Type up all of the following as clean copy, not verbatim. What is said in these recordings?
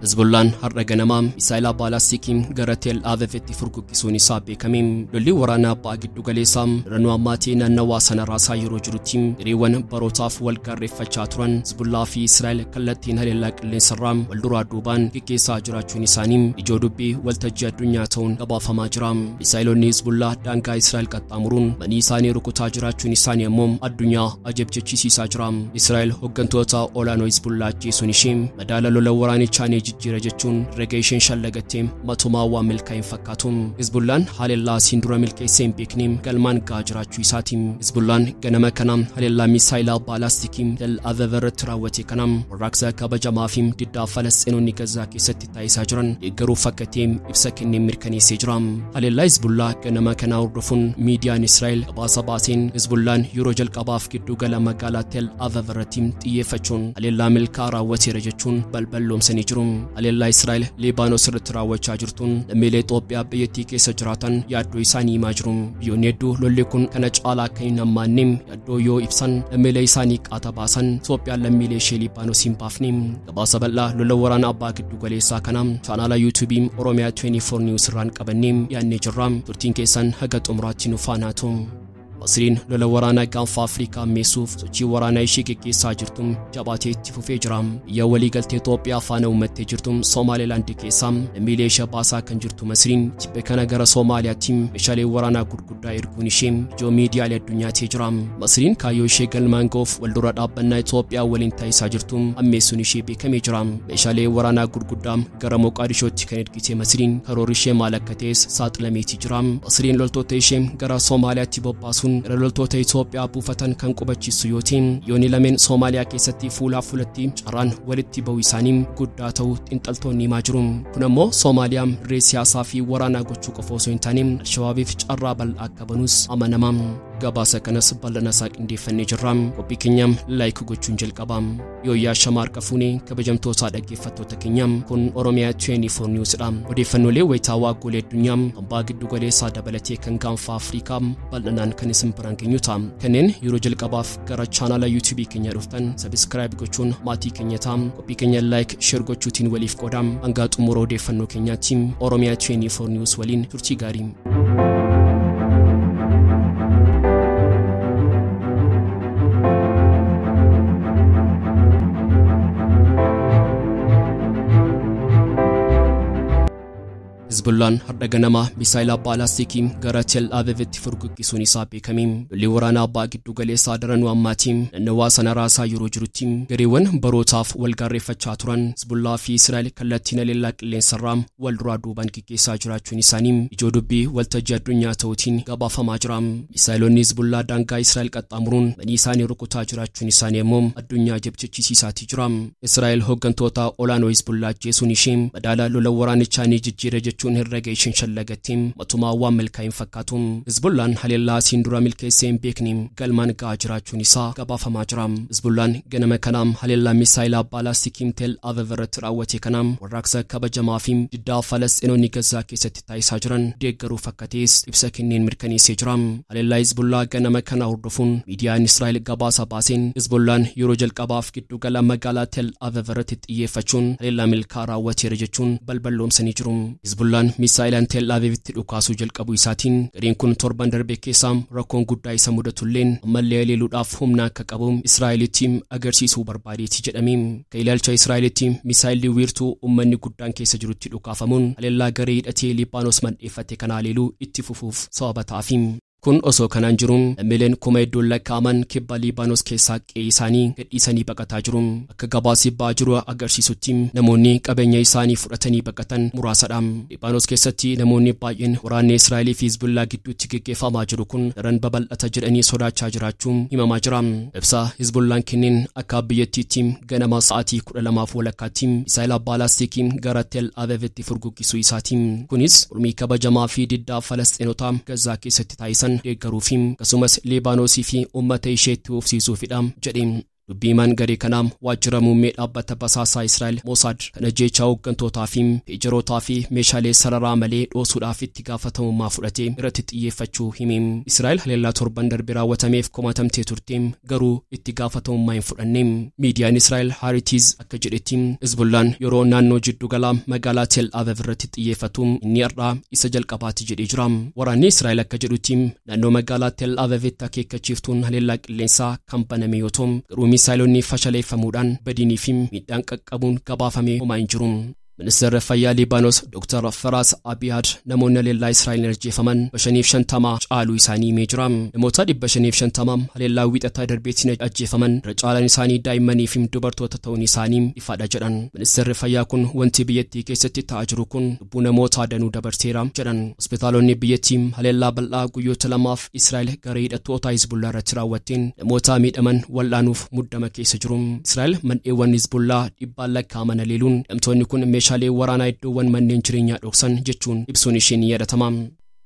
Hezbollaan har'a ganama misaayila baalastiikii gara Tel Avivitti furguggisuun isaa beekame. Lolli waraanaa ba'a giddu galeessaa darannoo ammaatii naannawaa sana raasaa yeroo jirutti gareewwan barootaaf wal gaarreeffachaa turan Hezbollaa fi Israa'el kallattiin haleellaa qilleensarraa wal duraa duubaan geggeessaa jiraachuun isaanii ijoo dubbii waltajjii addunyaa ta'uun gabaafamaa jira. Misaayilonni Hezbollaa daangaa Israa'el qaxxaamuruun manii isaanii rukutaa jiraachuun isaanii ammoo addunyaa ajabjechisiisaa jira. Israa'el hooggantoota olaanoo Hezbollaa ajjeesuun ishee madaala lola waraanichaa ni jijjiira jechuun herrega isheen shallagattee matumaa waan milkaa'in fakkaatu. Hezbollaan haleellaa asiin dura milkeessee hin beekne galmaan ga'aa jiraachuu isaati. Hezbollaan ganama kana haleellaa misaayilaa baalaastikii Tel Aviv irratti raawwate kana warraaqsa kabajamaa fi diddaa Falasxiinonni Gazaa keessatti taasisaa jiran deeggaruuf akka ta'e ibsa kennee mirkaneessee jira. Haleellaa Hezbollaa ganama kana hordofuun miidiyaan Israa'el gabaasa baaseen Hezbollaan yeroo jalqabaaf giddu gala magaalaa Tel Aviv irratti xiyyeeffachuun haleellaa milkaa'aa raawwateera jechuun balballoomsanii jiru. Haleellaa Israa'el Liibaanos irratti raawwachaa jirtuun lammiilee Itoophiyaa biyyattii keessa jiraatan yaaddoo isaanii himaa jiru. Biyyoonni hedduu lolli kun kana caalaa akka hin hammaanne yaaddoo yoo ibsan lammiilee isaanii qaata baasan Itoophiyaan lammiilee ishee Liibaanos hin baafne. Gabaasa bal'aa lola waraana abbaa giddu galeessaa kana chaanaala yuutuubii Oromiyaa 24 News irraan qabannee dhiyaannee jirra. Turtiin keessan haga xumuraatti nu faana haa ta'u. Masriin lola waraanaa gaanfa Afrikaa ammeessuuf sochii waraanaa ishee geggeessaa jirtu jabaatee itti fufee jira. Biyya waliigaltee Itoophiyaa faana uummattee jirtu Somaalilaand keessaa lammiilee ishee baasaa kan jirtu Masriin tibba kana gara Somaaliyaatti meeshaalee waraanaa gurguddaa erguun ishee ijoo miidiyaalee addunyaa ta'ee jira. Masriin kaayyoo ishee galmaan ga'uuf wal dura dhaabbannaa Itoophiyaa waliin taasisaa jirtu ammeessuun ishee beekamee jira. Meeshaalee waraanaa gurguddaa gara Moqaadishootti kan ergite Masriin karoorri ishee maal akka ta'es saaxilameetii jira. Masriin loltoota ishee gara Somaaliyaatti bobbaasuun gara loltoota Itoophiyaa buufatan kan qubachiisu yoo ta'u, biyyoonni lameen Soomaaliyaa keessatti fuulaa fuulatti carraan walitti ba'uu isaanii guddaa ta'uu xiinxaltoonni himaa jiru. Kun ammoo Soomaaliyaan dirree siyaasaa fi waraanaa gochuu qofa osoo hin taane Alshabaabiif carraa bal'aa akka banus amanama. Gabaasa kanas bal'ina isaa qindeeffannee jirra. Qophii keenya like gochuun jalqaba. Yooyyaa shamaar qafuunee kabajamtoota dhaggeeffattoota keenya, kun Oromiyaa 24 News dha. Odeeffannoolee wayitaawaa golee addunyaa hambaa giddu galeessaa dabalatee kan gaanfa Afrikaa bal'inaan kan isin biraan geenyu ta'a. Kanneen yeroo jalqabaaf gara chaanaala yuutuubii keenya dhuftan subscribe gochuun maatii keenya ta'a. Qophii keenya like, share gochuutiin waliif qooda. Hanga xumura odeeffannoo keenyaatti Oromiyaa 24 News waliin turtii gaarii. Hezbollaan har'a ganama misaayila baalaastikii gara Tel Avivitti furguggisuun isaa beekame. Lolli waraanaa abbaa giddu galeessaa daranuu ammaatiin naannawaa sana raasaa yeroo jirutti gareewwan barootaaf wal gaarreeffachaa turan Hezbollaa fi Israa'el kallattiin haleellaa qilleensarraa wal duraa duubaan geggeessaa jiraachuun isaanii ijoo dubbii waltajjii addunyaa ta'uutiin gabaafamaa jira. Misaayilonni Hezbollaa daangaa Israa'el qaxxaamuruun manii isaanii rukutaa jiraachuun isaanii immoo addunyaa jabchisiisaatii jira. Israa'el hooggantoota olaanoo Hezbollaa ajjeesuun ishee madaala lola waraanichaa ni jijjiira jechuun herrega isheen shallagatte matumaa waan milkaa'in fakkaatu. Hezbollaan haleellaa asiin dura milkeessee hin beekne galmaan ga'aa jiraachuun isaa gabaafamaa jira. Hezbollaan ganama kanaam haleellaa misaayilaa baalaastikii Tel Aviv irratti raawwate kanaam warraaqsa kabajamaa fi diddaa Falasxiinonni Gazaa keessatti taasisaa jiran deeggaruuf akka ta'es ibsa kenneen mirkaneessee jira. Haleellaa Hezbollaa ganama kana hordofuun miidiyaan Israa'el gabaasa baaseen Hezbollaan yeroo jalqabaaf giddu gala magaalaa Tel Aviv irratti xiyyeeffachuun haleellaa milkaa'aa raawwateera jechuun balballoomsanii jiru. Hezbollaan misaayilaan Tel Avivitti dhukaasuu jalqabuu isaatiin gareen kun torban darbe keessaa rakkoon guddaa isa mudatulleen ammallee haleeluudhaaf humna akka qabu Israa'elitti agarsiisuu barbaadeeti jedhame. Akka ilaalcha Israa'elitti misaayilli wiirtuu uummanni guddaan keessa jirutti dhukaafamuun haleellaa garee hidhatee Liibaanos mandheeffate kana haleeluu itti fufuuf sababa ta'aafi. Kun osoo kanaan jiru lammiileen kuma hedduun lakkaa'aman kibba Liibaanos keessaa qe'ee isaanii gadhiisanii baqataa jiru. Akka gabaasii ba'aa jiru agarsiisutti namoonni qabeenya isaanii fudhatanii baqatan muraasadha. Liibaanos keessatti namoonni baay'een waraanni Israa'elii fi Hizbullaa gidduutti geggeeffamaa jiru kun daran babal'ata jedhanii sodaachaa jiraachuun himamaa jira. Ibsa Hizbullaan kenneen akka biyyattiitti ganama sa'aatii 12:30tti misaayila baalaastikii gara Tel Avivitti furguggisuu isaati. Kunis mormii kabajamaa fi diddaa Falasxiinota Gazaa keessatti taasisan deeggaruu fi akkasumas Liibaanosii fi uummata isheetti ufsiisuufidha jedhe. Dubbii himaan garee kanaa waajjira muummee dhaabbata basaasaa Israa'el Mossad kan ajjeechaa hooggantootaa fi peejerootaa fi meeshaalee sararaa malee dhoosuudhaaf itti gaafatamummaa fudhatee irratti xiyyeeffachuu hime. Israa'el haleellaa torban darbe raawwatameef komatamtee turte, garuu itti gaafatamummaa hin fudhanne. Miidiyaan Israa'el Haaretz akka jedhetti Hizbullaan yeroo naannoo jiddugalaa magaalaa Tel Aviv irratti xiyyeeffatu inni har'aa isa jalqabaati jedhee jira. Waraanni Israa'el akka jedhutti naannoo magaalaa Tel Avivitti akeekkachiiftuun haleellaa qilleensaa kan baname yoo ta'u, garuu misaayilonni fashaleeffamuudhaan badiinii fi miidhaan qaqqabuun gabaafame homaa hin jiru. Ministeerri Fayyaa Liibaanos Dr. Firaas Abiyaad namoonni haleellaa Israa'eliin ajjeefaman 550 caaluu isaanii himee jira. Namoota 550 haleellaa wiixataa darbeetiin ajjeefaman irra caalaan isaanii daa'immanii fi dubartoota ta'uun isaanii ifaadha jedhan. Ministeerri Fayyaa kun wanti biyyattii keessatti ta'aa jiru kun lubbuu namoota danuu dabarseera jedhan. Hospitaalonni biyyattii haleellaa bal'aa guyyoota lamaaf Israa'el garee hidhattoota Hizbullaa irratti raawwatteen namoota miidhaman wal'aanuuf muddama keessa jiru. Israa'el mandheewwan Hizbullaa dhibbaan lakkaa'aman haleeluun hidhamtoonni kun meeshaalee waraanaa iddoowwan manneen jireenyaa dhoksan jechuun ibsuun ishee ni yaadatama.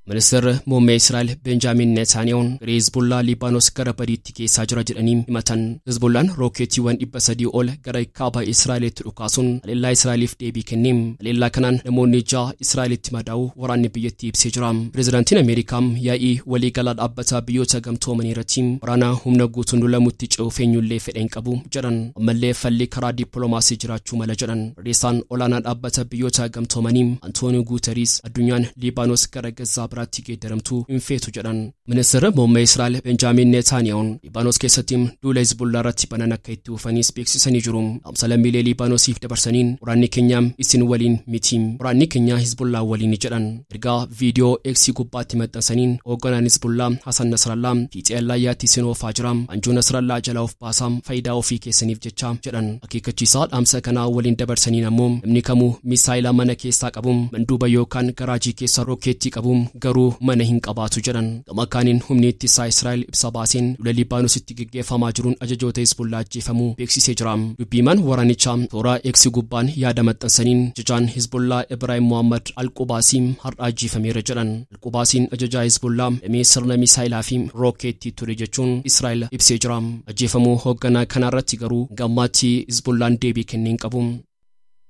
Ministeerri muummee Israa'el Benjaamin Netanyahuun garee Hizbullaa Liibaanos gara badiitti geessaa jira jedhanii himatan. Hizbullaan rookeetiiwwan 300 ol gara kaaba Israa'elitti dhukaasuun haleellaa Israa'eliif deebii kenne. Haleellaa kanaan namoonni 6 Israa'elitti madaa'uu waraanni biyyattii ibsee jira. Pireezidaantiin Ameerikaa yaa'ii waliigalaa dhaabbata biyyoota gamtoomanii irratti waraana humna guutuun lolamutti ce'uuf eenyullee fedha hin qabu jedhan. Ammallee falli karaa dippiloomaasii jiraachuu mala jedhan. Barreessaan olaanaa dhaabbata biyyoota gamtoomanii Antoonii Guuteriis addunyaan Liibaanos gara Gazaa biraatti geeddaramtuu hin feetu jedhan. Ministeerri muummee Israa'el Benjaamin Netanyahuun Liibaanos keessatti duula Hizbullaa irratti banan akka itti fufanis beeksisanii jiru. Dhaamsa lammiilee Liibaanosiif dabarsaniin waraanni keenya isin waliin miti, waraanni keenya Hizbullaa waliin jedhan. Ergaa viidiyoo X gubbaatti maxxansaniin hoogganaan Hizbullaa Hasan Nasrallaa fiixee allaayyaatti isin oofaa jira, anjuu Nasrallaa jalaa of baasaa faayidaa ofii keessaniif jecha jedhan. Akeekkachiisaa dhaamsa kanaa waliin dabarsaniin ammoo namni kamuu misaayila mana keessaa qabu, manduuba yookaan garaajii keessa rookeettii qabu garuu mana hin qabaatu jedhan. Gama kaaniin humni ittisaa Israa'el ibsa baaseen lola Liibaanositti geggeeffamaa jiruun ajajoota Hizbullaa ajjeefamuu beeksisee jira. Dubbiimaan waraanichaa toora X gubbaan yaada maxxansaniin ajajaan Hizbullaa Ibraahim Muhammad Alqubaasii har'a ajjeefameera jedhan. Alqubaasiin ajajaa Hizbullaa damee sirna misaayilaa fi rookeettii ture jechuun Israa'el ibsee jira. Ajjeefamuu hoogganaa kanarratti garuu gammaatti Hizbullaan deebii kennee hin qabu.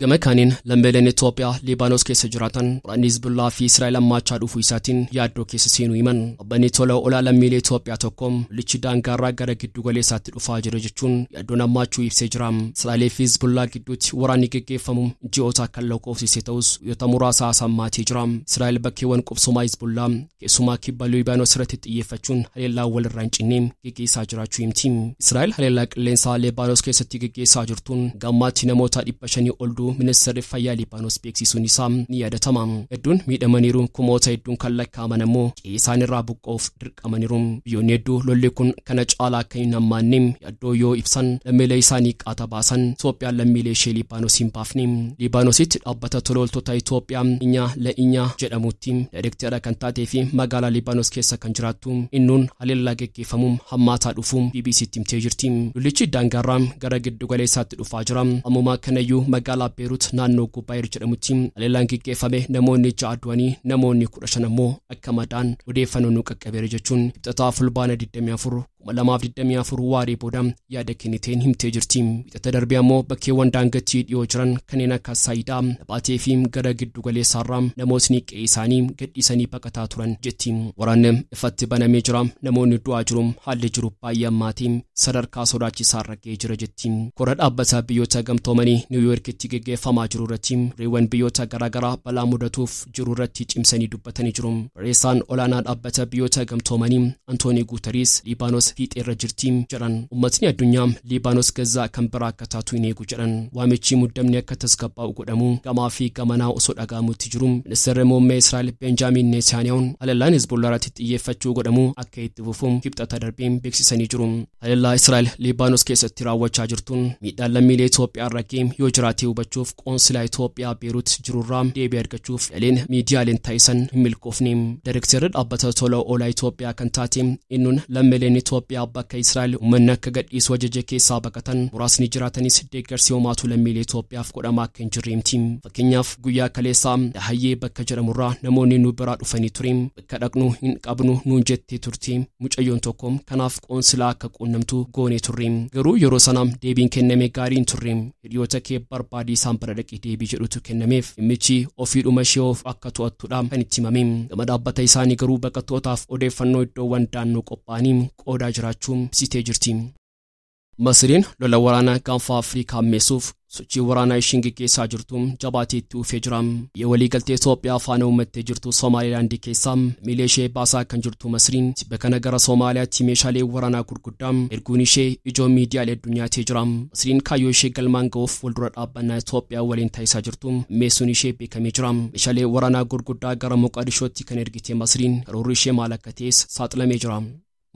Gama kaaniin lammiileen Itoophiyaa Liibaanos keessa jiraatan waraanni Hizbullaa fi Israa'el hammaachaa dhufuu isaatiin yaaddoo keessa seenuu himan. Dhaabbanni tola oolaa lammiilee Itoophiyaa tokko lolichi daangaarraa gara giddu galeessaatti dhufaa jira jechuun yaaddoon hammaachuu ibsee jira. Israa'elee fi Hizbullaa gidduutti waraanni geggeeffamu ji'oota kan lakkoofsise ta'us guyyoota muraasa hammaatee jira. Israa'el bakkeewwan qubsumaa Hizbullaa keessumaa kibba Liibaanos irratti xiyyeeffachuun haleellaa walirraa hin cinne geggeessaa jiraachuu himti. Israa'el haleellaa qilleensaa Liibaanos keessatti geggeessaa jirtuun gammaatti namoota 500 ol Ministeerri Fayyaa Liibaanos beeksisuun isaa ni yaadatama. Hedduun miidhamaniiru, kumoota hedduun kan lakkaa'aman ammoo qe'ee isaanirraa buqqa'uuf dirqamaniiru. Biyyoonni hedduu lolli kun kana caalaa akka hin hammaanne yaaddoo yoo ibsan lammiilee isaanii qaata baasan. Itoophiyaan lammiilee ishee Liibaanos hin baafne. Liibaanositti dhaabbata tola ooltota Itoophiyaa Inyaa La'inyaa jedhamutti daayirektara kan taatee fi magaalaa Liibaanos keessa kan jiraattu innuun haleellaa geggeeffamuun hammaataa dhufuu BBCtti himtee jirti. Lollichi daangaarraa gara giddu galeessaatti dhufaa jira. Ammumaa kanayyuu magaalaa Beerut naannoo Gubaayir jedhamutti haleellaan geggeeffame namoonni 6 du'anii namoonni 15 ammoo akka madaan odeeffannoo nu qaqqabeera jechuun Kibxataa Fulbaana 24 2024 waaree booda yaada kenniteen himtee jirti. Kibxata darbee ammoo bakkeewwan daangattii dhiyoo jiran kanneen akka Saayidaa, Nabaatee fi gara giddu galeessaarraa namootni qe'ee isaanii gadhiisanii baqataa turan jetti. Waraanni ifatti banamee jira, namoonni du'aa jiru, haalli jiru baay'ee hammaatii sadarkaa sodaachisaa irra ga'ee jira jetti. Kora dhaabbata biyyoota gamtoomanii Niwuyoorkitti geggeeffamaa jiru irratti reewwan biyyoota garaagaraa balaa mudatuuf jiru irratti cimsanii dubbatanii jiru. Barreessaan olaanaa dhaabbata biyyoota gamtoomanii Antoonii Guuteriis Liibaanos fiixeerra jirti jedhan. Uummatni addunyaa Liibaanos Gazaa kan biraa akka taatu hin eegu jedhan. Waamichi muddamni akka tasgabbaa'u godhamu gamaa fi gamanaa osoo dhaga'amutti jiru. Ministeerri muummee Israa'el Benjaamin Netanyahuun haleellaan Hizbullaa irratti xiyyeeffachuu godhamu akka itti fufu Kibxata darbeen beeksisanii jiru. Haleellaa Israa'el Liibaanos keessatti raawwachaa jirtuun miidhaan lammiilee Itoophiyaa irra ga'e yoo jiraate hubachuuf qoonsilaa Itoophiyaa Beerut jirurraa deebii argachuuf yaaliin miidiyaaleen taasisan hin milkoofne. Daayirektarri dhaabbata tola oolaa Itoophiyaa kan taate innuun lammiileen Itoophiyaa Itoophiyaa bakka Israa'el uummanni akka gadhiisu ajaje keessaa baqatan muraasni jiraatanis deeggarsi homaatu lammiilee Itoophiyaaf godhamaa akka hin jirre himti. Fakkeenyaaf guyyaa kaleessaa Dahayyee bakka jedhamurraa namoonni nu biraa dhufanii ture. Bakka dhaqnu hin qabnu nuun jettee turte mucayyoon tokko, kanaaf qoonsilaa akka quunnamtu goonee turre. Garuu yeroo sana deebiin kenname gaarii hin turre. Hiriyoota kee barbaadii isaan bira dhaqii deebii jedhutu kennameef. Dhimmichi ofiidhuma ishee of akka to'attudha kan itti himame. Gama dhaabbata isaanii garuu baqattootaaf odeeffannoo iddoowwan daannoo qophaa'anii qoodaa jiraachuu ibsitee jirti. Masriin lola waraanaa gaanfa Afrikaa ammeessuuf sochii waraanaa ishiin geggeessaa jirtu jabaatee itti fufee jira. Biyya waliigaltee Itoophiyaa faana uummattee jirtu Somaalilaandii keessaa lammiilee ishee baasaa kan jirtu Masriin tibba kana gara Somaaliyaatti meeshaalee waraanaa gurguddaa erguun ishee ijoo miidiyaalee addunyaa ta'ee jira. Masriin kaayyoo ishee galmaan ga'uuf fuuldura dhaabbannaa Itoophiyaa waliin taasisaa jirtu ammeessuun ishee beekamee jira. Meeshaalee waraanaa gurguddaa gara Moqaadishootti kan ergite Masriin karoorri ishee maal akka ta'es saaxilamee jira.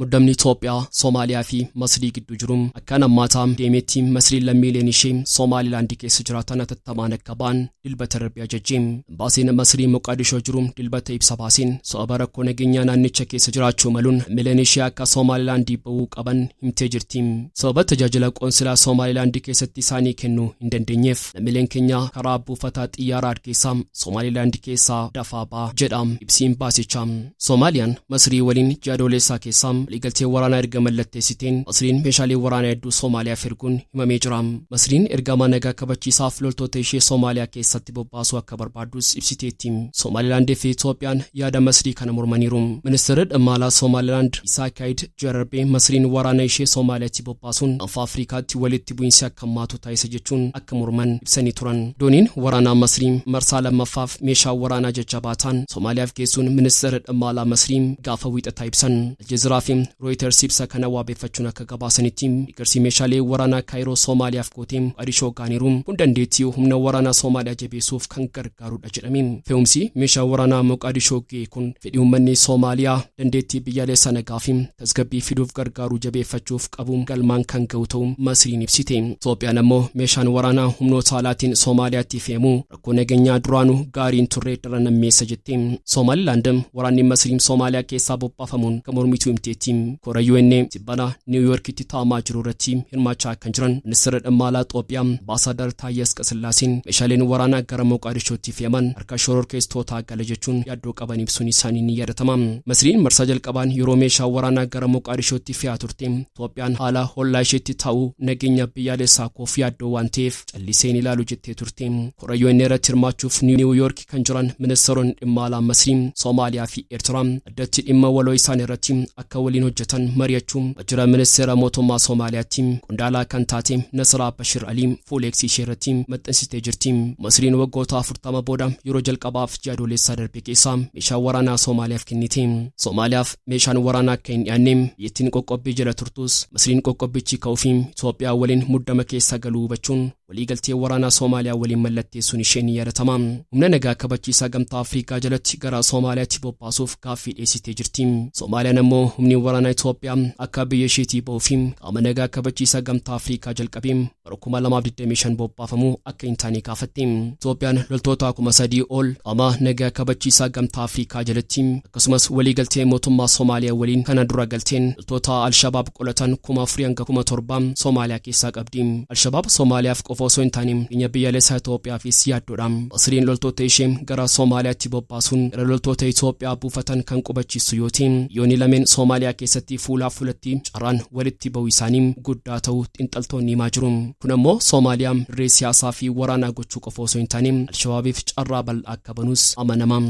Muddamni Itoophiyaa, Somaaliyaa fi Masrii gidduu jiru akkaan hammaataa deemetti Masriin lammiileen ishee Somaalilaandii keessa jiraatan hatattamaan akka ba'an dilbata darbe ajajje. Imbaasiin Masrii Moqaadishoo jiru dilbata ibsa baaseen sababa rakkoo nageenyaa naannicha keessa jiraachuu maluun lammiileen ishee akka Somaalilaandii ba'uu qaban himtee jirti. Sababa tajaajila qoonsilaa Somaalilaandii keessatti isaanii kennuu hin dandeenyeef lammiileen keenya karaa buufataa xiyyaaraa Hargeysaa Somaalilaandii keessaa dafaa ba'a jedha ibsi imbaasichaa. Somaaliyaan Masrii waliin ji'a Adoolessaa keessaa waliigaltee waraanaa erga mallatteessiteen Masriin meeshaalee waraanaa hedduu Somaaliyaaf erguun himamee jira. Masriin ergama nagaa kabachiisaaf loltoota ishee Somaaliyaa keessatti bobbaasuu akka barbaaddus ibsiteetti. Somaalilaandii fi Itoophiyaan yaada Masrii kana mormaniiru. Ministeerri dhimma alaa Somaalilaand Isaakaayid Jararbee Masriin waraana ishee Somaaliyaatti bobbaasuun gaanfa Afrikaatti walitti bu'iinsi akka hammaatu taasisa jechuun akka morman ibsanii turan. Dooniin waraanaa Masrii marsaa lammaffaaf meeshaa waraanaa jajjabaataan Somaaliyaaf geessuun ministeerri dhimma alaa Masrii gaafa wiixataa ibsan. Aljeeziraa fi Reuters ibsa kana waabeeffachuun akka gabaasanitti deeggarsi meeshaalee waraanaa Kaayiroo Somaaliyaaf gootee Moqaadishoo ga'aniiru kun dandeettii humna waraanaa Somaaliyaa jabeessuuf kan gargaarudha jedhame. Fe'umsi meeshaa waraanaa Moqaadishoo ga'e kun fedhii uummanni Somaaliyaa dandeettii biyyaalessa nagaa fi tasgabbii fiduuf gargaaru jabeeffachuuf qabu galmaan kan ga'u ta'uu Masriin ibsite. Itoophiyaan ammoo meeshaan waraanaa humnoota alaatiin Somaaliyaatti fe'amu rakkoo nageenyaa duraanuu gaariin turre daran ammeessa jette. Somaalilaand waraanni Masriin Somaaliyaa keessaa bobbaafamuun kan mormituu himteetti. Kora UN tibbana Niw Yoorkitti taa'amaa jiru irratti hirmaachaa kan jiran ministeera dhimma alaa Itoophiyaa Ambaasaadar Taayyee Asqasillaaseen meeshaaleen waraanaa gara Moqaadishootti fe'aman harka shororkeessitootaa gala jechuun yaaddoo qaban ibsuun isaanii ni yaadatama. Masriin marsaa jalqabaan yeroo meeshaa waraanaa gara Moqaadishootti fe'aa turte Itoophiyaan haala hollaa isheetti taa'uu nageenya biyyaalessaa koof yaaddoo waan ta'eef calliseen ilaalu jettee turte. Kora UN irratti hirmaachuuf Niw Yoork kan jiran ministeeronni dhimma alaa Masrii, Soomaaliyaa fi Eertiraa addatti dhimma waloo isaan irratti akka waliin hojjetan mari'achuun waajjira ministeera mootummaa Somaaliyaatti qondaalaa kan taate Nasraa Bashir Alii fuula X ishee irratti maxxansitee jirti. Masriin waggoota 40 booda yeroo jalqabaaf ji'a Adoolessaa darbe keessa meeshaa waraanaa Somaaliyaaf kennite. Somaaliyaaf meeshaan waraanaa akka hin dhiyaanne biyyattiin qoqqobbii jala turtus Masriin qoqqobbichi ka'uu fi Itoophiyaa waliin muddama keessa galuu hubachuun waliigaltee waraanaa Somaaliyaa waliin mallatteessuun ishee ni yaadatama. Humna nagaa kabachiisaa gamtaa Afrikaa jalatti gara Somaaliyaatti bobbaasuuf gaaffii dhiyeessitee jirti. Somaaliyaan ammoo humni waraanaa Itoophiyaa akka biyya isheetii ba'uu fi qaama nagaa kabachiisaa gamtaa Afrikaa jalqabee bara 2025 bobbaafamuu akka hin taane gaafatte. Itoophiyaan loltoota 3,000 ol qaama nagaa kabachiisaa gamtaa Afrikaa jalatti akkasumas waliigaltee mootummaa Somaaliyaa waliin kana dura galteen loltoota Alshabaab qolatan 4,000 hanga 7,000 Somaaliyaa keessaa qabdi. Alshabaab Somaaliyaaf qofa osoo hin taane biyya biyyaalessaa Itoophiyaafis yaaddoodha. Masriin loltoota ishee gara Somaaliyaatti bobbaasuun gara loltoota Itoophiyaa buufatan kan qubachiisu yoo ta'e biyyoonni lameen Somaaliyaa keessatti fuulaa fuulatti carraan walitti ba'uu isaanii guddaa ta'uu xiinxaltoonni himaa jiru. Kun ammoo Somaaliyaa dirree siyaasaa fi waraanaa gochuu qofa osoo hin taane Alshabaabiif carraa bal'aa akka banus amanama.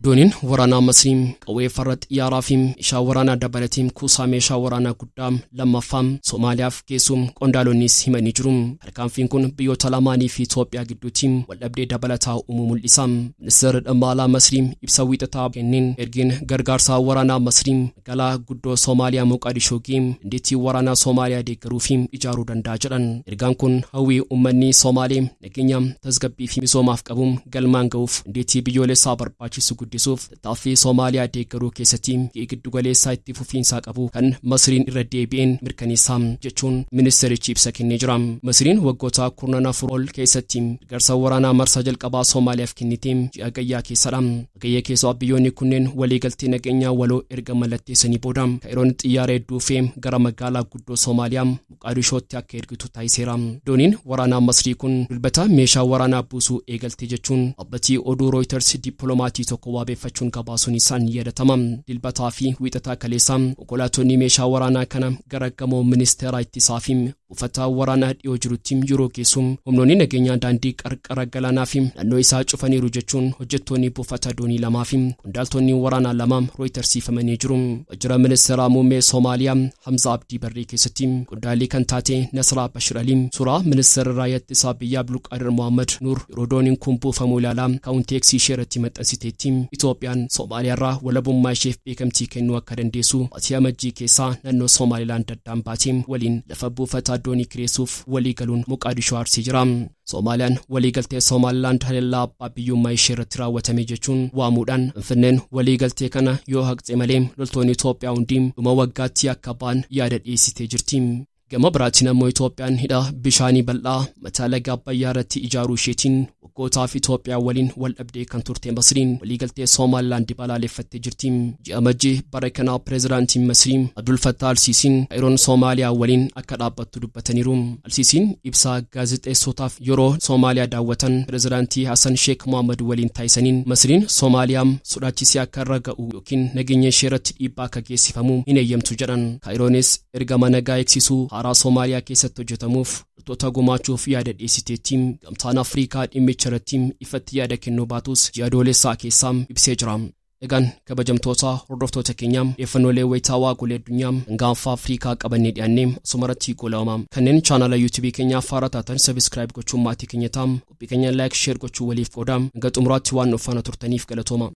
Dooniin waraanaa Masrii qawwee farra xiyyaaraa fi meeshaa waraanaa dabalatee kuusaa meeshaa waraanaa guddaa lammaffaa Somaaliyaaf geessuun qondaalonnis himanii jiru. Tarkaanfiin kun biyyoota lamaanii fi Itoophiyaa gidduutti waldhabdee dabalataa uumuu mul'isa. Ministeerri dhimma alaa Masrii ibsa wiixataa kenneen ergiin gargaarsaa waraanaa Masrii magaalaa guddoo Somaaliyaa Moqaadishoo ga'e dandeettii waraanaa Somaaliyaa deeggaruu fi ijaaruu danda'a jedhan. Ergaan kun hawwii uummanni Somaalee nageenya tasgabbii fi misoomaaf qabu galmaan ga'uuf dandeettii biyyoolessaa barbaachisu guddisuuf tattaaffii Soomaaliyaa deeggaruu keessatti giddu galeessaa itti fufiinsaa qabu kan Masriin irra deebi'een mirkaneessaa jechuun ministeerichi ibsa kennee jira. Masriin waggoota 14 ol keessatti deeggarsa waraanaa marsaa jalqabaa Soomaaliyaaf kennite ji'a Gayyaa keessadha. Gayyaa keessaa biyyoonni kunneen waliigaltee nageenyaa waloo erga mallatteessanii booda Kaayiroon xiyyaara hedduu fe'ee gara magaalaa guddoo Soomaaliyaa Moqaadishootti akka ergitu taasiseera. Dooniin waraanaa Masrii kun Dilbata meeshaa waraanaa buusuu eegalte jechuun dhaabbatii oduu Reuters dippiloomatii tokko waabeeffachuun gabaasuun isaan yaadatama. Dilbataa fi wiixataa kaleessaa konkolaattonni meeshaa waraanaa kana gara gamoo ministeera ittisaa fi buufata waraanaa dhiyoo jirutti yeroo geessu humnoonni nageenyaa daandii qarqara galaanaa fi naannoo isaa cufaniiru jechuun hojjettoonni buufata doonii lamaa fi qondaaltonni waraanaa lama Reutersiifamanii jiru. Waajjira ministeera muummee Soomaaliyaa Hamza Abdii Barree keessatti qondaalii kan taate Nasraa Bashir Ali suuraa ministeera raayyaa ittisaa biyyaa Abdulqaadir Mohammad Nuur yeroo dooniin kun buufamuu ilaalaa kaawunteeksii ishee irratti maxxansiteetti. Itoophiyaan Soomaaliyaarraa walabummaa isheef beekamtii kennuu akka dandeessu baatii Amajjii keessaa naannoo Somaalilaand addaan baatee waliin lafa buufataa doonii kireessuuf walii galuun Moqaadishoo aarsee jira. Soomaaliyaan waliigaltee Somaalilaand haleellaa abbaa biyyummaa ishee irratti raawwatame jechuun waamuudhaan Finfinneen waliigaltee kana yoo haqxe malee loltoonni Itoophiyaa hundi dhuma waggaatti akka ba'an yaada dhiyeessitee jirti. Gama biraatiin ammoo Itoophiyaan hidha bishaanii bal'aa mataa laga Abbayyaa irratti ijaaruu isheetiin waggootaaf Itoophiyaa waliin wal dhabdee kan turte Masriin waliigaltee Somaalilaand balaaleffattee jirti. Ji'a Amajjii bara kanaa pireezidaantiin Masrii Abdul Fattah Alsiisiin Kaayiroon Soomaaliyaa waliin akka dhaabbattu dubbataniiru. Alsiisiin ibsa gaazexeessotaaf yeroo Soomaaliyaa daawwatan pireezidaantii Hassan Sheekh Mohammad waliin taasisaniin Masriin Soomaaliyaa sodaachisee akka irra ga'u yookiin nageenya ishee irratti dhiibbaa akka geessifamu hin eeyyamtu jedhan. Kaayiroonis ergama nagaa eegsisuu haaraa Soomaaliyaa keessatti hojjetamuuf loltoota gumaachuuf yaada dhiyeessiteetti. Gamtaan Afrikaa dhimmicha irratti ifatti yaada kennuu baatus ji'a Adoolessaa keessaa ibsee jira. Egaan kabajamtoota hordoftoota keenyaa odeeffannoolee wayitaawaa golee addunyaa gaanfa Afrikaa qabannee dhiyaannee asumarratti goolabama. Kanneen chaanala yuutuubii keenyaa faara taatan sabiskiraayib gochuun maatii keenya ta'a. Qophii keenya laayik sheer gochuu waliif qooda. Hanga xumuraatti waan nu faana turtaniif galatooma.